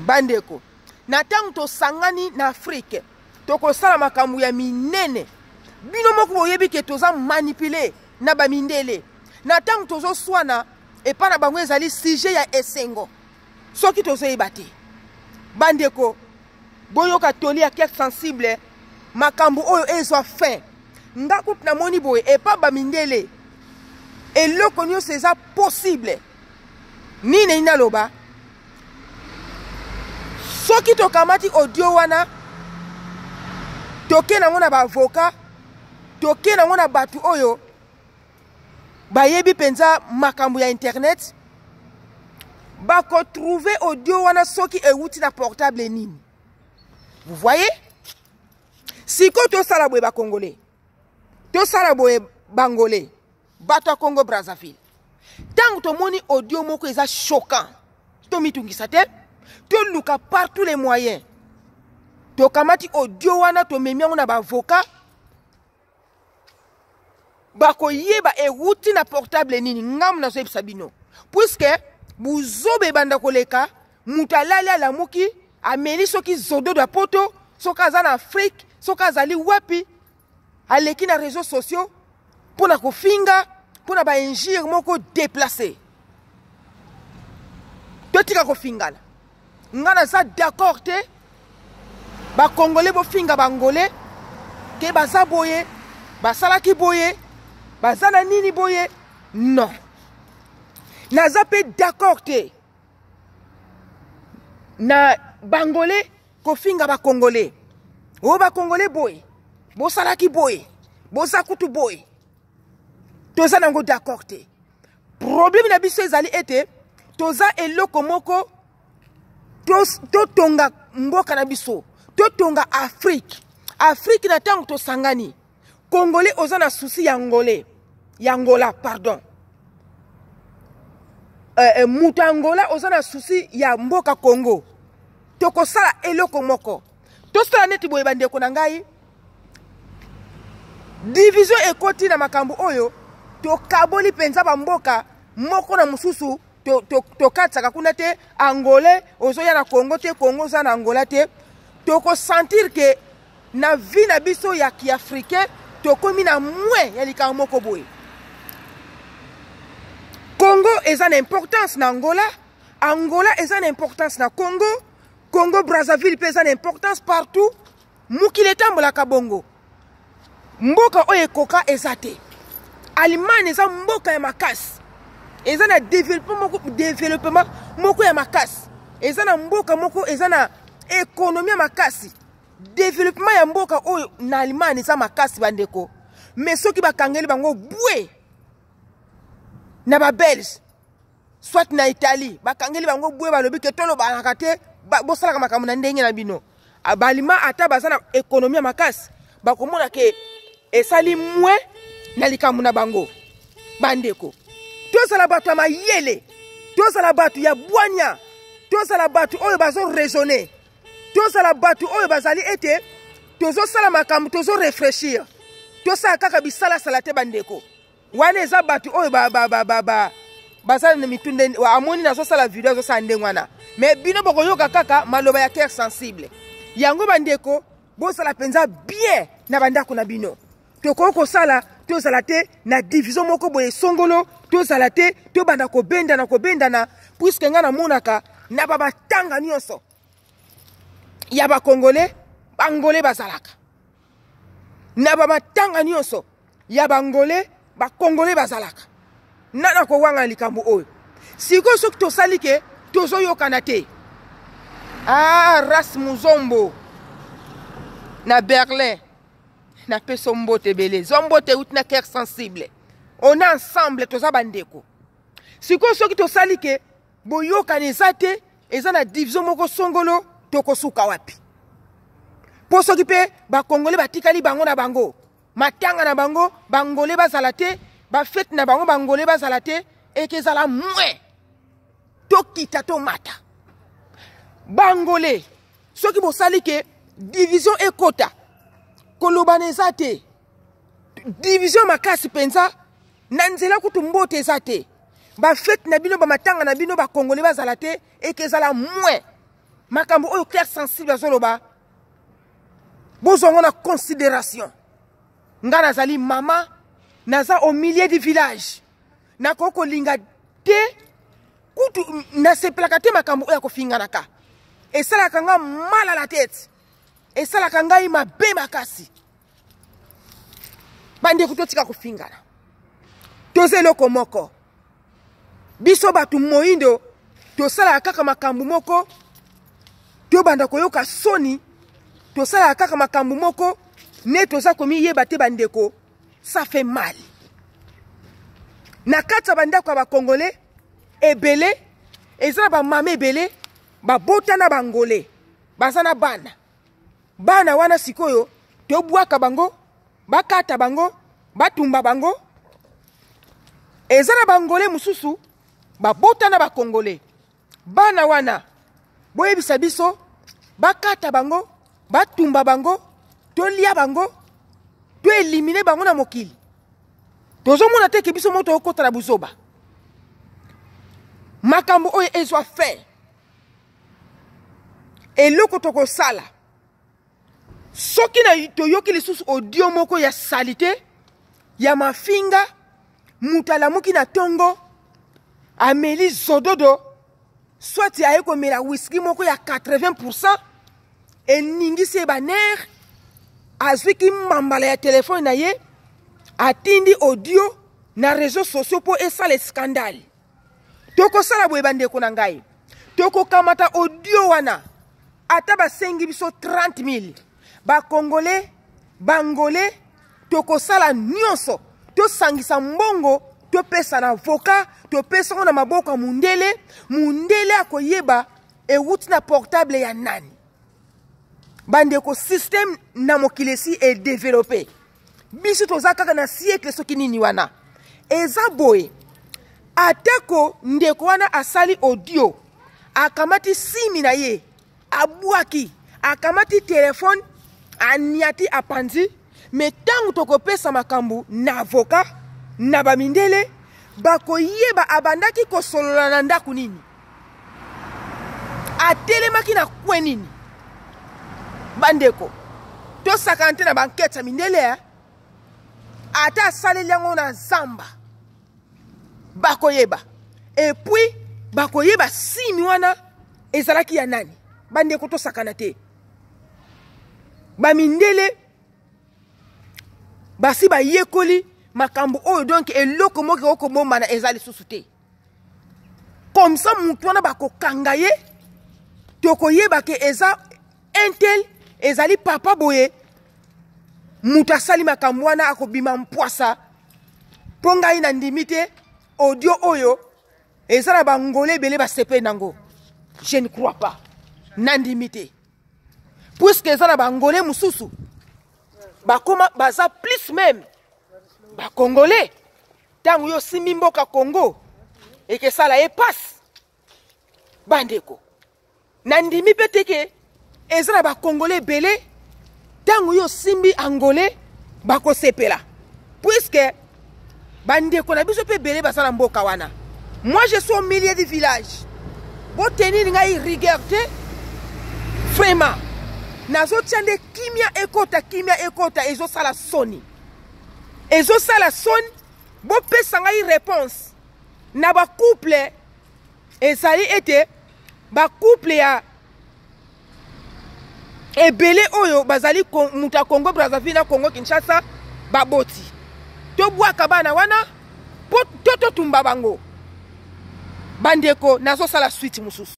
Bandeko, na ntango tosangani na Afrike, tokosala makambo ya minene. Bino moko boyebi ke toza manipule na bamindele. Na ntango tozoswana epai na bango ezali sujet ya esengo. Soki tozoyeba te, bandeko, boyoka toli ya cœur sensible, makambo oyo ezwa fin. Nga kutu namoni boye epa bamindele eloko nyonso eza possible. Nini naloba? Soki tokamati audio wana, toke nango na baavocat, toke nango na bato oyo bayebi mpenza makambo ya internet, bakotrouve audio wana soki ewuti na portable nini. Vous voyez? Sikoyo tosala boye bakongole, tosala boye bangole, bato ya Congo Brazzaville. Ntango tomoni audio moko eza choquant, tomitungisa te, toluka par tous les moyens. Tokamati audio wana, tomemi yango na baavocat, bakoyeba ewuti na portable nini. Ngambo nazoyebisa bino, puisque buzoba ebanda koleka, moto alali alamuki, ameli soki zododo ya poto, soki aza na Afrique, soki azali wapi, aleki na réseaux sociaux mpo na kofinga, mpo na bainjure moko déplacé. Totika kofingana. Nga naza d'accord te bakongole bofinga bangole ke baza boye, basalaki boye, baza na nini boye. Non, naza mpe d'accord te na bangole kofinga bakongole oyo bakongole boye, bosalaki boye, boza kutu boye. Toza nango d'accord te. Problème na biso ezali ete toza eloko moko, totonga mboka na biso, totonga Afrique. Afrique na ntango tosangani, Congolais oza na souci ya Angolais, ya Angola, pardon. Moto ya Angola oza na souci ya mboka Congo. Tokosala eloko moko. Tosala neti boye bandeko na ngai. Division ekoti na makambo oyo, tokaboli mpenza bamboka moko na mosusu, tokatisaka kuna te. Angolais ozoya na Congo te, Congo oza na Angola te. Tokosentir ke na vie na biso ya kiafricain tokomi na moins ya likambo moko boye. Congo eza na importance na Angola, Angola eza na importance na Congo, Congo Brazzaville mpe eza na importance partout. Mokili etambolaka bongo. Mboka oyo ekoka eza te. Allemagne eza mboka ya makasi, eza na développement moko ya makasi, eza na mboka moko eza na économie ya makasi. Développement ya mboka oyo na Allemagne eza makasi bandeko. Mais soki bakangeli bango bwe na ba Belge, soit na Italie, bakangeli bango bwe, balobi ke tolobanaka te, bosalaka makambo na ndenge na bino. Balima ata baza na économie ya makasi, bakomona ke esali mwe na likambo na bango. Bandeko, tozala bato ya mayele, tozala bato ya bwanya, tozala bato oyo bazo raisonner, tozala bato oyo bazali ete tozosala makambo, tozo réfléchir, tosala kaka bisalasala te bandeko. Wana eza bato oyo baza na mitu nde amoni nazosala video, azosala ndenge wana, mais bino bokoyoka kaka maloba ya cœur sensible. Yango bandeko, bozala mpenza bien na bandako na bino. Tokoki kosala, tozala te na division moko boye songolo, tozala te tobanda kobendana kobendana, puisque ngai namonaka na bamatanga nyonso ya bakongole, bangole bazalaka na bamatanga nyonso ya bangole, bakongole bazalaka. Nana kowanga likambo oyo. Sikoyo soki tosali ke tozoyokana te. Ras Muzombo na Berlin, napesa mbote ebele, zwa mbote euti na cœur sensible. On est ensemble, toza bandeko. Sikoyo soki tosali ke boyokana eza te, eza na division moko songolo, tokosuka wapi? Po soki mpe bakongole batikali bango na bango, matanga na bango bangole bazala te, bafete na bango bangole bazala te, ekezala mwe. Tokita tomata bangole, soki bosali ke division ekota, kolobana eza te, division makasi mpenza na nzela kutu mbote eza te, bafete na bino bamatanga na bino bakongole bazala te, ekezala mwe. Makambo oyo Claire Sensible azoloba, bozwa yango na considération. Nga nazali mama, naza au milieu du village, nakoki kolinga te kutu nasepelaka te makambo oyo ya kofinganaka. Esalaka nga mal à la tête, esalaka ngai mabe makasi. Bandeko, totika kofingana, toza eloko moko. Biso bato moyindo tosalaka kaka makambo moko, tobanda koyoka soni, tosalaka kaka makambo moko ne toza komiyeba te. Bandeko, ça fait mal. Na kati ya bandako ya bakongole ebele, eza na bamama ebele babota na bangole, baza na bana. Bana wana sikoyo tobwaka bango, bakata bango, batumba bango. Eza na bangole mosusu babota na bakongole. Bana wana, boyebisa biso, bakata bango, batumba bango, tolia bango, toéliminer bango na mokili? Tozomona te ke biso moto okota na buzoba. Makambo oyo ezwa fin. Eloko tokosala, soki na toyoki lisusu audio moko ya saleté, ya mafinga, moto alamuki na ntongo, ameli zododo, soit aye komela whisky moko ya 80, eningisi ye banerfs, azwiki mambala ya telefone na ye, atindi audio na réseaux sociaux mpo esala scandale, tokosala boye, bandeko na ngai: tokokamata audio wana, ata basengi biso 30 000, bakongole, bangole, tokosala nyonso, tosangisa mbongo, topesa na avocat, topesa ngo na maboko ya mundele. Mundele akoyeba ewuti na portable ya nani. Bandeko, système na mokili esi edévelopper. Biso toza kaka na siècle soki nini wana. Eza boye: atako ndeko wana asali audio, akamati simi na ye, abwaki, akamati telefone, aniati, apanzi, me ntango tokopesa makambo na avocat na bamindele, bakoyeba abandaki kosolola na ndako nini, atelemaki na kwe nini. Bandeko, tosakana te na bankete ya mindele. Ata asaleli yango na zamba, bakoyeba. Et puis bakoyeba simi wana ezalaki ya nani. Bandeko, tosakana te. Bamindele basi bayekoli makambo oyo, donc eloko moko ekokobombana eza lisusu te. Comme ça motu wana bakokanga ye, tokoyeba ke eza un tel, ezali papa boye moto asali makambo wana, akobima mpwasa. Mpo ngai nandimi te audio oyo eza na bangole ebele basepeli nango. Je ne crois pas, nandimi te, puisque eza na bangole mosusu bakoma baza plus même bakongole. Ntango yo osimbi mboka Congo, ekesala ye pasi. Bandeko, nandimi mpe te ke eza na bakongole ebele, ntango yo osimbi angolais, bakosepela, puisque bandeko na biso mpe ebele baza na mboka wana. Moi, je suis au milieu du village, botenir ngai rigueur te. Vraiment, nazotia nde kimia ekota, kimia ekota. Ezosala soni, ezosala soni. Bopesa ngai réponse na bacouple. Ezali ete bacouple ya ebele oyo bazali moto ya Congo Brazzaville na Congo Kinshasa baboti, tobwaka bana wana mpo to totumba bango? Bandeko, nazosala suite mosusu.